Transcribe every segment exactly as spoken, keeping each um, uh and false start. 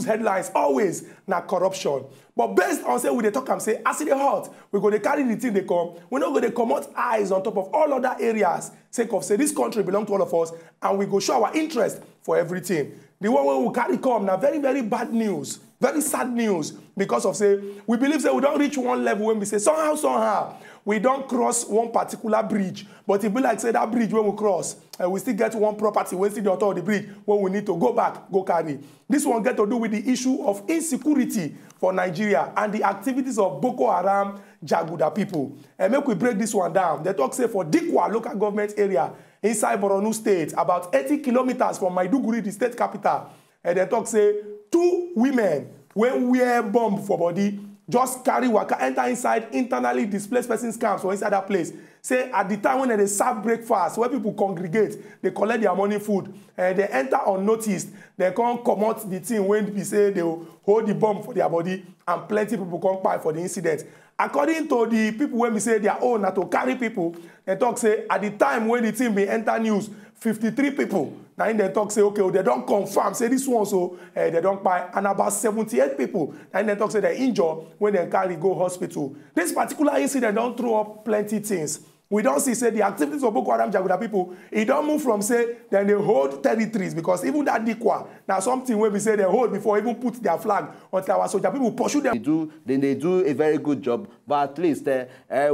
headlines always na corruption. But based on say we dey talk am say as e dey hot, we go dey carry the thing dey come. We no go dey comot eyes on top of all other areas, sake of say this country belong to all of us, and we go show our interest for everything. The one wey we carry come na very, very bad news, very sad news, because of say we believe say we don reach one level wey be say somehow, somehow we don cross one particular bridge, but e be like say that bridge wey we cross, eh, we still get one property wey still dey on top of the bridge wey we need to go back go carry. This one get to do with the issue of insecurity for Nigeria and the activities of Boko Haram jaguda people. And make we break this one down. They talk say for Dikwa local government area inside Borno State, about eighty kilometers from Maiduguri, the state capital, and they talk say two women wey wear bomb for body just carry waka enter inside internally displaced persons camps for inside that place. Say at the time when they serve breakfast, where people congregate, they collect their morning food, and they enter unnoticed, they come comot the thing wey be say they hold the bomb for their body, and plenty people come kpai for the incident. According to the people wey be say their own na to carry people, they talk say at the time when the thing bin enter news, fifty-three people na im dem talk say okay, oh, they don confirm say this one so, eh, they don kpai, and about seventy-eight people na im dem talk say they injure when they carry go hospital. This particular incident don throw up plenty things. We don see say the activities of Boko Haram jaguda people, e don move from say dem dey hold territories, because even that Dikwa na something wey be say dem hold before even put their flag until our soldier people pursue them. They do, they, they do a very good job, but at least uh, uh,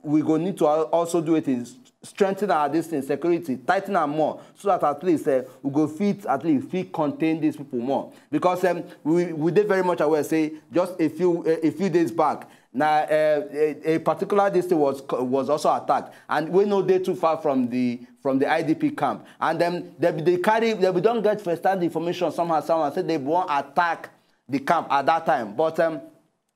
we go need to al- also do it in s- strengthen our this thing, security, tighten am more, so that at least uh, we go fit at least fit contain these people more, because um, we we dey very much aware say just a few uh, a few days back na uh, a, a particular this thing was co- was also attacked, and we no dey too far from the from the I D P camp, and then they be- they carry they be don get first hand information somehow somehow say they wan attack the camp at that time, but um,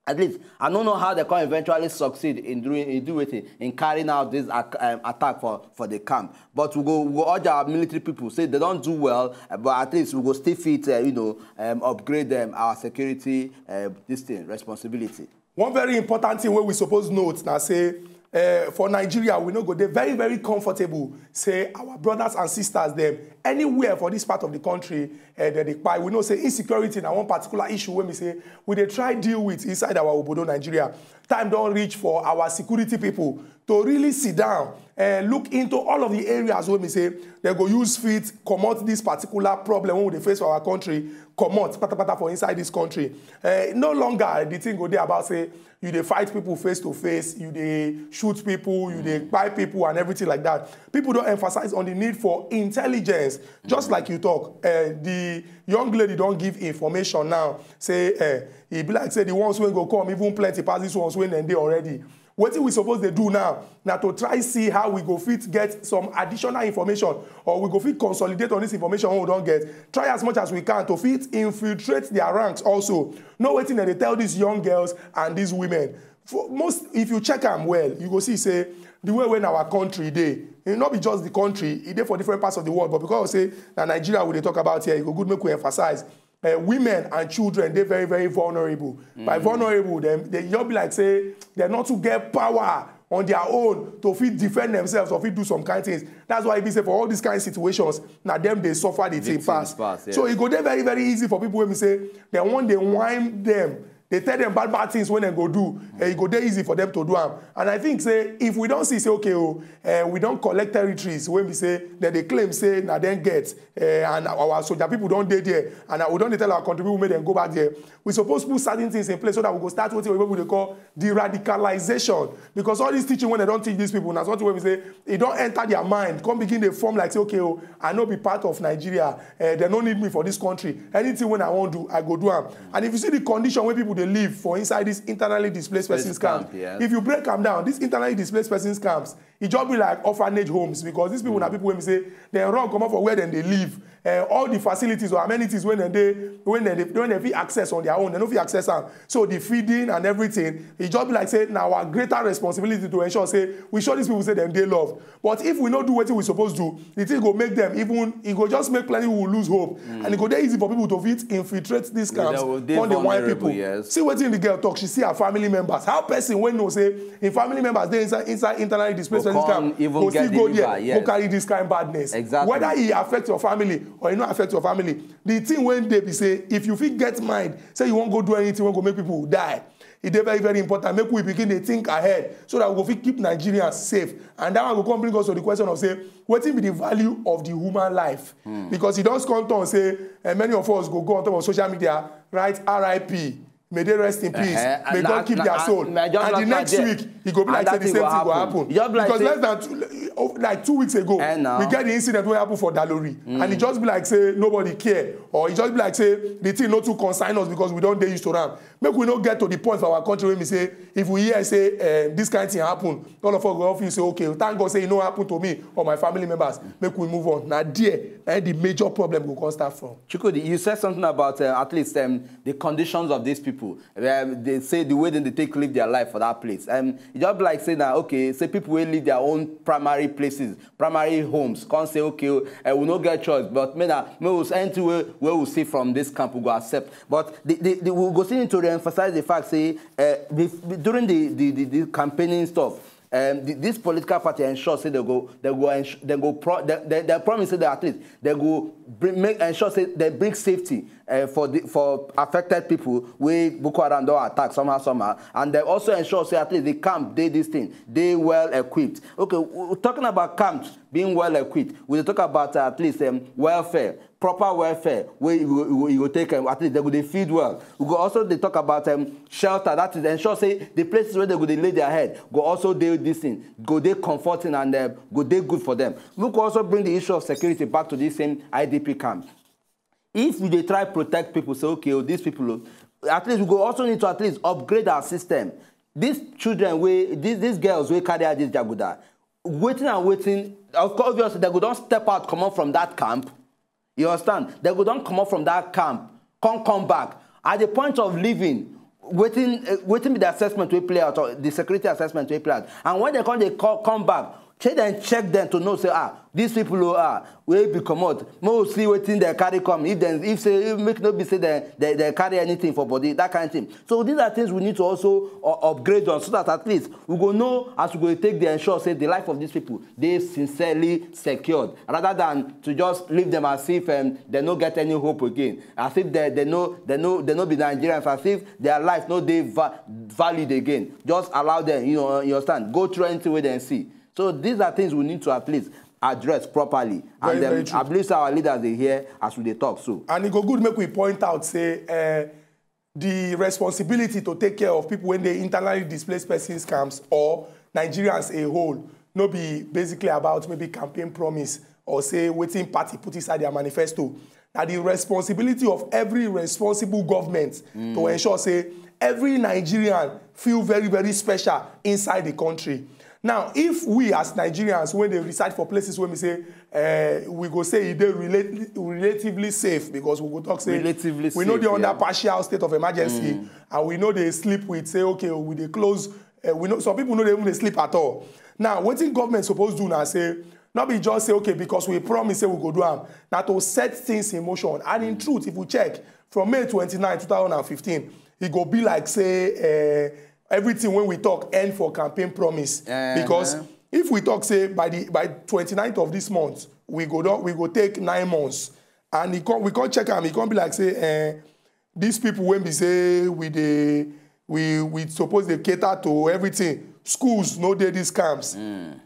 at least I don't know how they can eventually succeed in doing in doing it in carrying out this ac- um, attack for for the camp. But we go we go urge our military people say they don't do well, uh, but at least we go still fit uh, you know um, upgrade them our security uh, this thing responsibility. One very important thing wey we suppose note na say uh, for Nigeria we no go dey very, very comfortable say our brothers and sisters dem anywhere for this part of the country uh, dem dey kpai. We know say insecurity na one particular issue wey be say we dey try deal with inside our obodo Nigeria. Time don reach for our security people to really sit down and look into all of the areas wey be say dem go use fit comot this particular problem wey we dey face for our country, comot patapata for inside this country. Uh, no longer the thing go dey about say you dey fight people face to face, you dey shoot people, you dey kpai people and everything like that. People don emphasize on the need for intelligence, just like you talk. Uh, the young lady don give information now say uh, e be like say the ones wey go come even plenty pass these ones wey dem dey already. Wetin we suppose dey do now na to try see how we go fit get some additional information, or we go fit consolidate on this information wey we don get, try as much as we can to fit infiltrate their ranks also, know wetin dem dey tell these young girls and these women. For most, if you check am well, you go see say the way wey our country dey, e no be just the country, e dey for different parts of the world, but because say na Nigeria we dey talk about here, e go good make we emphasize uh, women and children dey very, very vulnerable. By vulnerable dem dey just be like say dem no too get power on their own to fit defend themselves or fit do some kind things. That's why e be say for all these kind situations na dem dey suffer the thing Victims pass pass, yes. So e go dey very, very easy for people wey be say dem wan dey whine dem, dey tell dem bad, bad things wey dem go do, and e go dey easy for them to do am. And I think say if we don see say okay o, uh, we don collect territories wey be say dem dey claim say na dem get, uh, and our soldier people don dey there, and uh, we don dey tell our country people make dem go back there, we suppose put certain things in place so that we go start wetin oyibo people dey call de-radicalization, because all this teaching wey dem don teach these people na something wey be say e don enter their mind, come begin dey form like say okay o, I no be part of Nigeria, uh, dem no need me for this country, anything wey I wan do I go do am. And if you see the condition wey people dey live for inside this internally displaced persons camp, yes. If you break am down, these internally displaced persons camps, e just be like orphanage homes, because these people na people wey be say dem run comot for where dem dey live, uh, all the facilities or amenities wey dem dey wey dem dey wey dem fit access on their own, dem no fit access am. So the feeding and everything, e just be like say na our greater responsibility to ensure say we show these people say dem dey loved. But if we no do wetin we suppose do, the thing go make them even, e go just make plenty people lose hope, and e go dey easy for people to fit infiltrate this camps, come dey whine people. See wetin the girl talk, she see her family members, how person wey know say im family members dey inside inside internally displaced Come even go get still go deliver, there, yes. Go carry this kind badness. Exactly. Whether e affect your family or e no affect your family, the thing wey dey be say, if you fit get mind say you wan go do anything wey go make people die, e dey very very important make we begin dey think ahead so that we go fit keep Nigerians safe. And that one go come bring us to the question of say, wetin be the value of the human life? Hmm. Because e don come turn say, eh, many of us go go on top of social media, write R I P, may they rest in peace, uh-huh, may God keep their soul, and the next week e go be like say the same thing go happen. Because less than two, like two weeks ago, we get the incident wey happen for Dalori, and e just be like say nobody care, or e just be like say the thing no too concern us because we don dey used to am. Make we no get to the point for our country wey be say if we hear say, eh, this kind thing happen, all of us go feel say, okay, thank God say e no happen to me or my family members, make we move on. Na there na the major problem go come start from. Chukwudi, you said something about, uh, at least, um, the conditions of these people. Um, they say the way dem dey take live their life for that place. Um, e just be like say na, okay, say people wey live their own primary places, primary homes, come say, okay, uh, we no get choice, but make na, make we, anything wey, wey we see from this camp, we go accept. But the, the, the, we go still need to re-emphasize the fact say, uh, the, the, during the, the, the, the campaigning stuff, um, the, this political party ensure say they go, they go, ensure, they go, pro, they, they, they promise say they at least they go bring, make ensure say they bring safety, uh, for the, for affected people wey Boko Haram don attack somehow somehow, and they also ensure say at least the camp dey this thing, dey well equipped. Okay, w-, talking about camps being well equipped, we dey talk about, uh, at least, um, welfare, proper welfare wey you go, you go, you go take, um, at least they go dey feed well. We go also dey talk about, um, shelter, that is ensure say the places where they go dey lay their head go also dey this thing, go dey comforting and, uh, go dey good for them. We go also bring the issue of security back to this same I D P camp. If we dey try protect people, say, okay, oh, these people, oh, at least we go also need to at least upgrade our system. These children wey, these, these girls wey carry out this jaguda, wetin and wetin, of course, obviously, they go don step out, comot from that camp. You understand? They go don comot from that camp, come, come back. At the point of leaving, wetin, eh, wetin be the assessment wey play out, or the security assessment wey play out? And when they come, they call, come back, shey dem check them to know say, ah, these people, oh, ah, wey be comot, make we see wetin dem carry come. If dem, if say, if make no be say dem, dem, dem carry anything for body, that kind of thing. So these are things we need to also, uh, upgrade on, so that at least we go know as we go take dey ensure say the life of these people dey sincerely secured, rather than to just leave them as if, um, they no get any hope again, as if they, they no, they no, they no be Nigerians, as if their life no dey va-, valid again. Just allow them, you know, you understand, go through anything wey dem see. So these are things we need to at least address properly. And, um, I believe say our leaders dey hear as we dey talk so. And e go good make we point out say, eh, the responsibility to take care of people wey dey internally displaced persons camps or Nigerians a whole no be basically about maybe campaign promise or say wetin party put inside their manifesto. Na the responsibility of every responsible government to ensure say every Nigerian feel very, very special inside the country. Now, if we as Nigerians, when they reside for places where we say, eh, we go say e dey relate-, relatively safe, because we go talk say we no dey under partial state of emergency, and we no dey sleep with say, okay, we dey close, eh, we know some people no dey even dey sleep at all. Now, wetin government suppose do na say, no be just say, okay, because we promise say we go do am. Na to set things in motion. And in truth, if we check, from May twenty-nine, two thousand and fifteen, e go be like say, eh, everything wey we talk end for campaign promise. Because if we talk say by the, by twenty-ninth of this month, we go don, we go take nine months, and e come, we come check am, e come be like say, eh, these people wey be say we dey, we, we suppose dey cater to everything. Schools no dey these camps.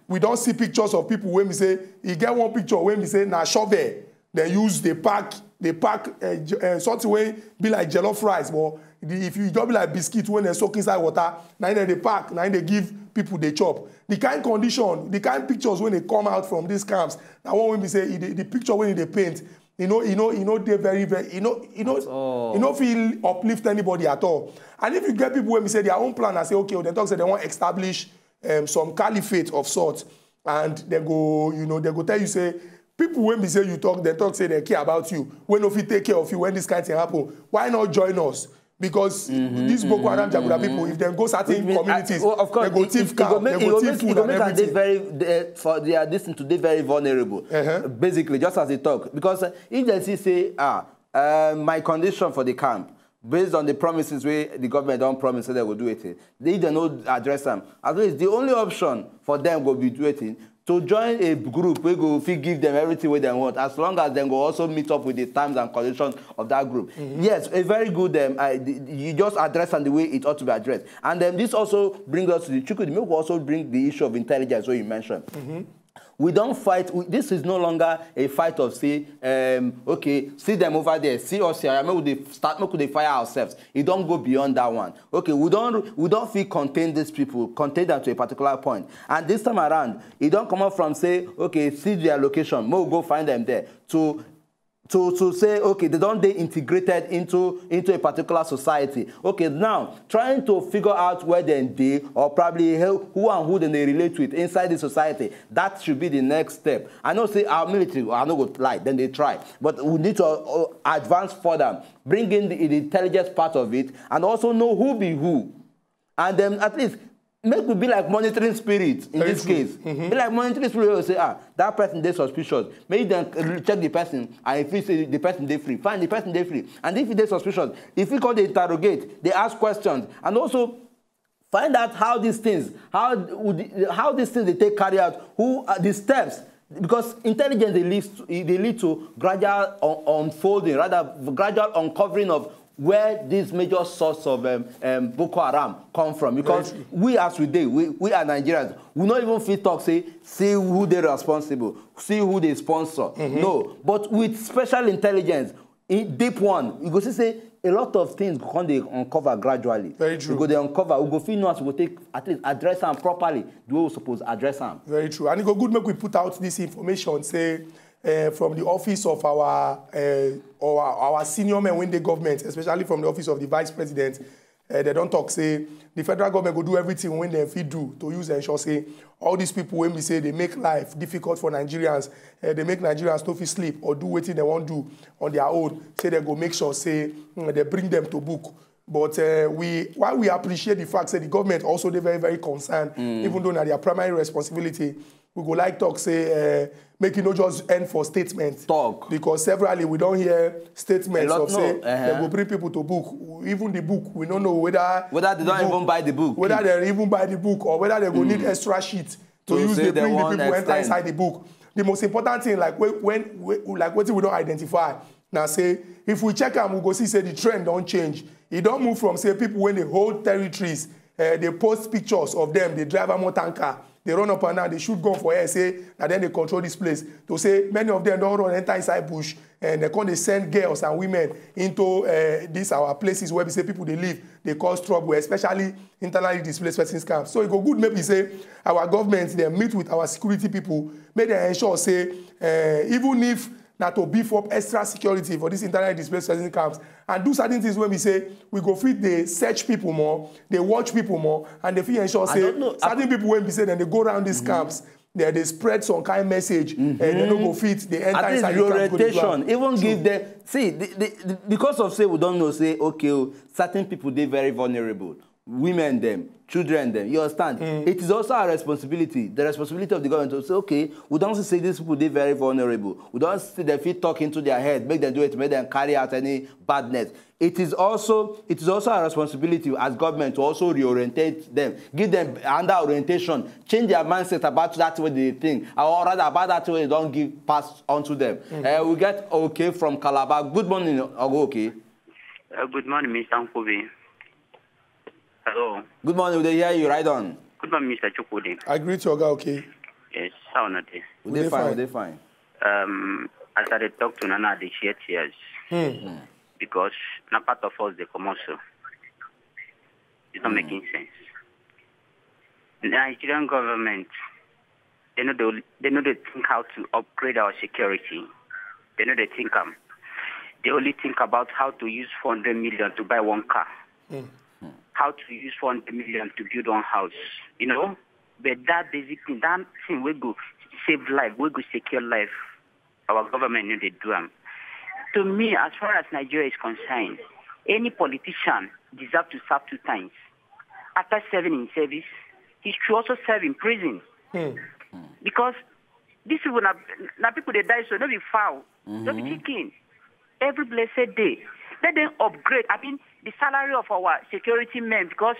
We don see pictures of people wey be say, e get one picture wey be say na shovel dem use dey pack, dey pack, eh, j-, eh, something wey be like jollof rice, but the, if you just be like biscuit wey dem soak inside water, na im dem dey pack, na im dey give people dey chop. The kind condition, the kind pictures wey dey come out from these camps, na one wey be say e dey, the picture wey e dey paint, e no, e no, e no dey very, very, e no, e no, e no fit uplift anybody at all. And if you get people wey be say their own plan na say, okay, dem talk say dem wan establish, um, some caliphate of sort, and dem go, you know, dem go tell you say, people wey be say you talk, dem talk say dem care about you, wey no fit take care of you when this kind thing happen, why not join us? Because these Boko Haram jaguda people, if dem go certain communities, dem go thief cow, dem go thief food and everything. Very, eh, for their this thing to dey very vulnerable. Basically, just as they talk, because, eh, if dem see say, ah, uh, my condition for the camp, Based on the promises wey the government don promise say dem go do wetin, if dem no address am, at least the only option for dem go be wetin, to join a group wey go fit give dem everything wey dem want, as long as dem go also meet up with the terms and conditions of that group. Yes, a very good, um, I, the- you just address am the way it ought to be addressed. And then this also brings us to the Chukwudi, make we also bring the issue of intelligence wey you mentioned. We don fight. We, this is no longer a fight of say, um, okay, see them over there, see us here. Make we dey start, make we dey fire ourselves. E don go beyond that one. Okay, we don we don fit contain these people, contain them to a particular point. And this time around, e don comot from say, okay, see their location, make we go find them there, to to to say, okay, they don dey integrated into into a particular society. Okay, now trying to figure out where dem dey, or probably who who and who dem dey relate with inside the society, that should be the next step. I know say our military, I no go lie, dem dey try, but we need to uh, advance further, bring in the, the intelligence part of it, and also know who be who. And then at least make we be like monitoring spirit in Very this true. Case. Be like monitoring spirit wey say, ah, that person dey suspicious. Make dem check the person, and if you say the person dey free, fine, the person dey free. And if e dey suspicious, if you come dey interrogate, dey ask questions, and also find out how these things, how would the- how these things dey take carry out, who are the steps, because intelligence dey lead to, e dey lead to gradual un- unfolding, rather gradual uncovering of where this major source of um, um, Boko Haram come from. Because we, as we dey, we, we are Nigerians, we no even fit talk say, see who dey responsible, see who dey sponsor. No, but with special intelligence, in deep one, you go see say a lot of things go come dey uncover gradually. Very true. We go dey uncover, we go fit know as we go take at least address am properly the way we suppose address am. Very true. And e go good make we put out this information, say, uh, from the office of our uh, our, our senior men wey dey government, especially from the office of the vice president. Uh, they don talk say the federal government go do everything wey dem fit do to use ensure say all these people wey be say dey make life difficult for Nigerians, uh, dey make Nigerians no fit sleep or do wetin dem wan do on their own, say dem go make sure say mm, dem bring them to book. But uh, we, while we appreciate the fact say the government also dey very, very concerned, even though na their primary responsibility, we go like talk say uh, make e no just end for statement. Talk. Because severally we don hear statements A lot, of say no, uh-huh. Dem go bring people to book. Even the book, we no know whether Whether they the don book- even buy the book. Whether dem even buy the book or whether dem go need extra sheet to To use say dey dem bring the wan people enter extend. Inside the book. The most important thing, like when, when we- like wetin we don identify, na say if we check am, we go see say the trend don change. E don move from say people wey dey hold territories, uh, dey post pictures of them, dey drive armor tanker, dey run up and down, dey shoot gun for air, say na dem dey control this place. To say many of them don run enter inside bush, and dem come dey send girls and women into uh, these our places where we say people dey live, dey cause trouble, especially internally displaced persons camps. So e go good maybe say our government dem meet with our security people, make dem ensure say uh, even if na to beef up extra security for these internally displaced persons camps and do certain things wey be say we go fit dey search people more, dey watch people more, and dey fit ensure say don't know. Certain people wey be say dem dey go around these camps, dem dey spread some kind message, and dem no go fit dey enter At least inside the camp go dey do am. Reorientation, even give them. See, the, the, the, because of say we don know say, okay, oh, certain people dey very vulnerable. Women dem, children dem, you understand? It is also our responsibility, the responsibility of the government to say, okay, we don see say these people dey very vulnerable. We don see dem fit talk into their head, make dem do it, make dem carry out any badness. It is also it is also our responsibility as government to also reorientate them, give them another orientation, change their mindset about that way they think, or rather about that way they don give pass onto them. Uh, we get okay from Calabar. Good morning, Ogo Okay. Uh, good morning, Mister Nkubi. Hello. Good morning. We dey hear you. Right on. Good morning, Mister Chukwudi. I greet you, Oga Okay. Yes, how are you? We We dey dey fine. We fine. Dey fine. Um, as I dey talk to Nana, I dey share tears because na part of us dey comot so. It's not making sense. The Nigerian government, they no dey they no dey think how to upgrade our security. They no dey think am. They only think about how to use four hundred million to buy one car, how to use four hundred million to build one house. You know, but that basic thing, that thing wey go save life, wey go secure life, our government no dey do am. To me, as far as Nigeria is concerned, any politician deserve to serve two times. After serving in service, he should also serve in prison. Because these people na, na people dey die, so no be fowl, no be chicken. Every blessed day, let them upgrade. I mean, the salary of our security men, because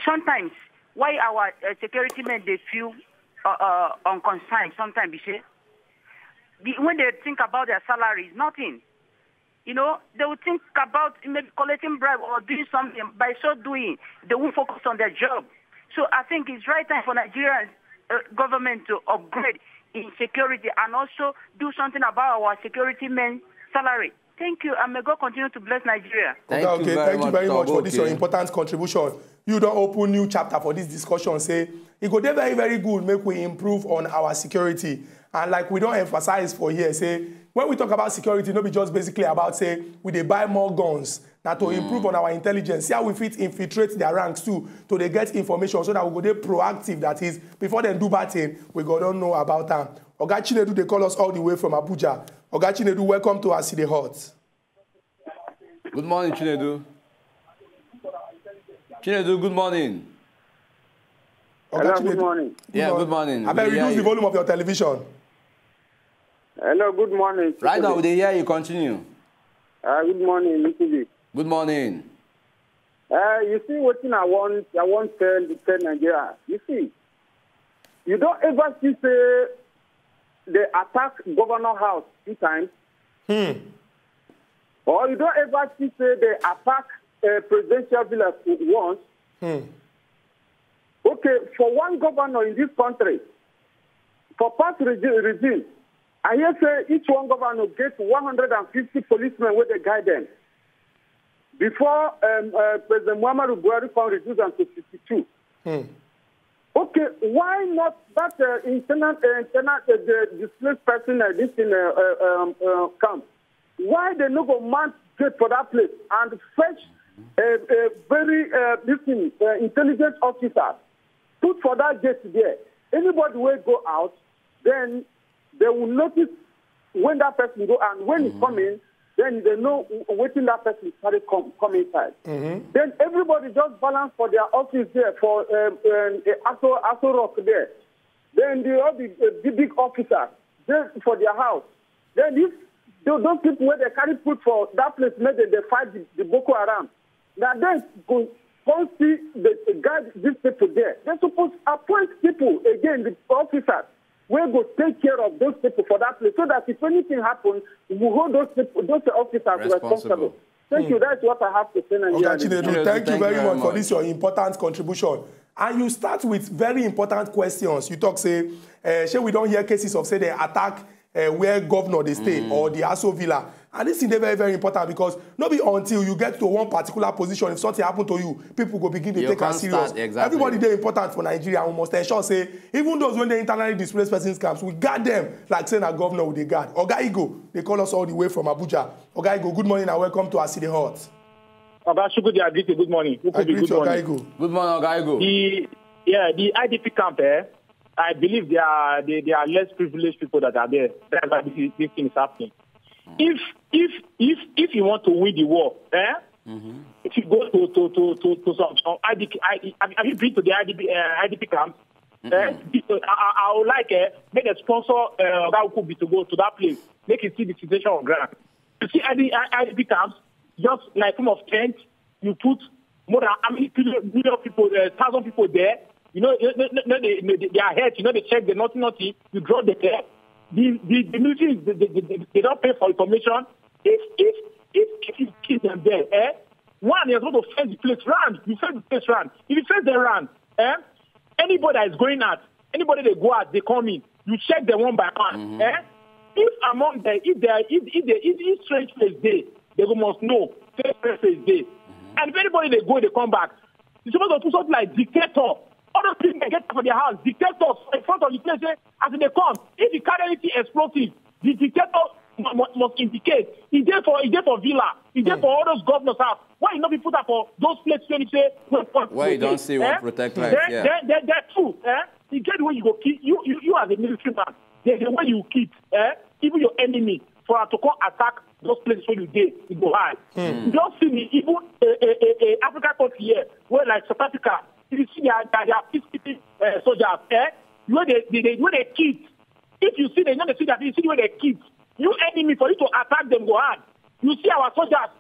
sometimes why our uh, security men they feel uh, uh, unconcerned sometimes, you see, the, when they think about their salaries, nothing. You know, they will think about maybe collecting bribe or doing something. By so doing, they won't focus on their job. So I think it's right time for Nigerian uh, government to upgrade in security and also do something about our security men salary. Thank you, and may God continue to bless Nigeria. Thank Oga, you okay, very thank much, you very much for this your important contribution. You don't open new chapter for this discussion. Say it go dey very, very good. Make we improve on our security. And like we don't emphasize for here, say when we talk about security, no be just basically about say we dey buy more guns. Now to improve on our intelligence, see how we fit infiltrate their ranks too, to they get information so that we go dey proactive. That is, before they do bad thing, we go don't know about them. Oga Chinedu, they call us all the way from Abuja. Oga Chinedu, welcome to our city hot. Good morning, Chinedu. Chinedu, good morning. Hello, good morning. Yeah, good morning. I bet We hear reduce the you. Volume of your television. Hello, good morning. Right now, we dey hear you. Continue. Uh, good morning, Mister B. Good morning. Uh, you see, what I want, I want to tell, tell Nigeria. You see, you don't ever see say they attack governor house two times, Hmm. or you don't ever see say they attack uh, presidential villa once. Hmm. Okay, for one governor in this country, for past regi- regime, I hear say each one governor get one hundred and fifty policemen wey dey guide them. Before um, uh, President Muhammadu Buhari come reduce am to fifty-two. Hmm. Okay, why not that uh, internal, uh, internal uh, the displaced person uh, this in uh, uh, um, uh, camp? Why they no go mount gate for that place and fetch a, a very uh, this thing, uh, intelligent officer put for that gate there? Anybody will go out, then they will notice when that person go, and when he come in, then they know waiting that person carry come come inside. Then everybody just balance for their office there for um, um, Aso Aso Rock there. Then the all the, the big officers there for their house. Then if tho- those people where they carry put for that place, make them they fight the, the Boko Haram. Now they go come see the, the guide these people there. They supposed appoint people again, the officers wey go take care of those people for that place, so that if anything happen, we will hold those people, those officers responsible. Thank you. That's what I have to say. Oga Nigeria. Chinedu, Chinedu, thank you thank very you very much for much. This your important contribution. And you start with very important questions. You talk say, uh, shey we don't hear cases of say they attack uh, where governor they stay or the Aso Villa. And this thing dey very, very important because no be until you get to one particular position, if something happen to you, people go begin to You take am can't serious. Start, exactly. Everybody dey important for Nigeria. We must ensure say even those when they internally displaced persons camps, we guard them like saying a governor we dey guard. Oga Igo, they call us all the way from Abuja. Oga Igo, good morning and welcome to our city hot. Oga Shuku, I greet you. Good morning. I Ukubi, greet good you, morning. Oga Igo. Good morning, Oga Igo. The yeah, the I D P camp, eh? I believe they are they, they are less privileged people that are there. That's why this, is- this thing is happening. If if if if you want to win the war, eh? If you go to to to to, to some, some I D P, I, have, have you been to the I D P uh, I D P camp? Eh? I, I, I would like uh, make a sponsor uh, Oga Ukubi to go to that place. Make you see the situation on ground. You see I D, I D P camps, just like some of tent, you put more than how many billion, million people, uh, thousand people there. You know, you know, you know, they, they, they are head, you know, they check the nothing, nothing. You draw the there. The, the, the military, they, they, they, they don't pay for information. If, if, if, if you kill them there, eh? One, you're supposed to fence the place round. You fence the place round. If you fence the round, eh? Anybody that is going out, anybody they go out, they come in. You check them one by one. Eh? If among them, if they are, if, if they, if, if strange place they, they go must know. Strange place they. And if anybody they go, they come back. You supposed to put something like dictator. All those people they get for their house, dictators in front of the place. Eh? As they come, if you carry anything explosive, the dictator mu- mu- must indicate. He there for, he there for villa. He there for all those governors' house. Why you not be put up for those places when you say when, when, Where you when- don't see one protect life, Then, yeah. then, then, then two, eh? You get the way you go kill you, you, you as a military man. There's a way you kill, eh? Even your enemy for her to come attack those places where you dey, you go hide. You don't see me even a, a, a, a African country here, where like South Africa, if you see their their, their peacekeeping uh, soldiers, eh? You know they they, they when they kill. If you see them, you know they see that you see the way they kill. You enemy for you to attack them go hard. You see our soldiers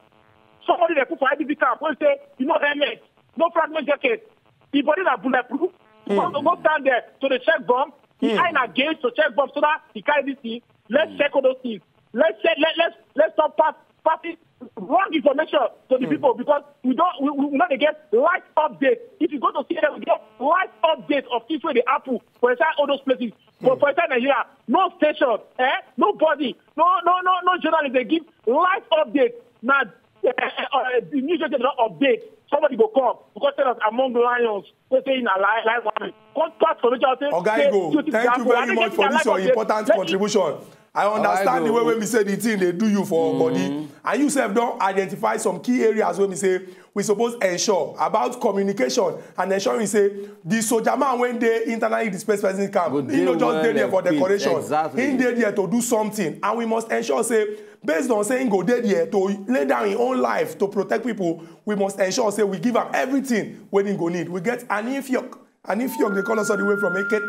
Somebody dey put for I D P camp wey say you no helmet, no fragment jacket, the body na bulletproof. You go go stand there to dey check bomb. He hide na gate to check bomb so that he carry this thing. Let's check all those things. Let's check. Let let's let's stop pass passing wrong information to the people because we don't we, we, we not dey get live update. If you go to C N N, we get live update of things wey dey happen for inside all those places. For for inside Nigeria, no station, eh, nobody, no no no no journalist dey give live update. Na uh, uh, the news wey dey don update. Somebody go come because tell us among lions wey say na lie lie one. Come start for make sure say Oga say Igbo, duty thank you go happen. Very I much dey for get this your live update. Important Let me contribution. I understand the Igbo. Way wey be say the thing dey do you for body, and you sef don identify some key areas wey be say we suppose ensure about communication and ensuring say the soldier man wey dey internally displaced person camp, Go he dey no just well dey there for equipped. Decoration. Exactly. He dey there to do something, and we must ensure say based on say he go dey there to lay down him own life to protect people, we must ensure say we give am everything wey he go need. We get Anifiok. Anifiok dey call us all the way from Eket.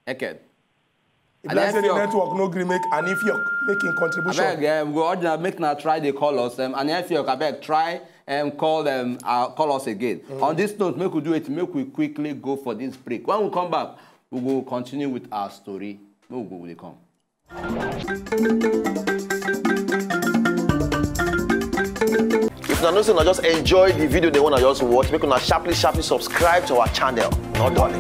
Eket. If like say the Anifiok. Network no gree make Anifiok make him contribution. Abeg, um, go order make na try dey call us. Um, Anifiok, abeg try um, call um, uh, call us again. On this note, make we do it. Make we quickly go for this break. When we come back, we go continue with our story. Make we go, we dey come. If una know say una just enjoy the video dem wey una just watch, make una sharply sharply subscribe to our channel. No darling.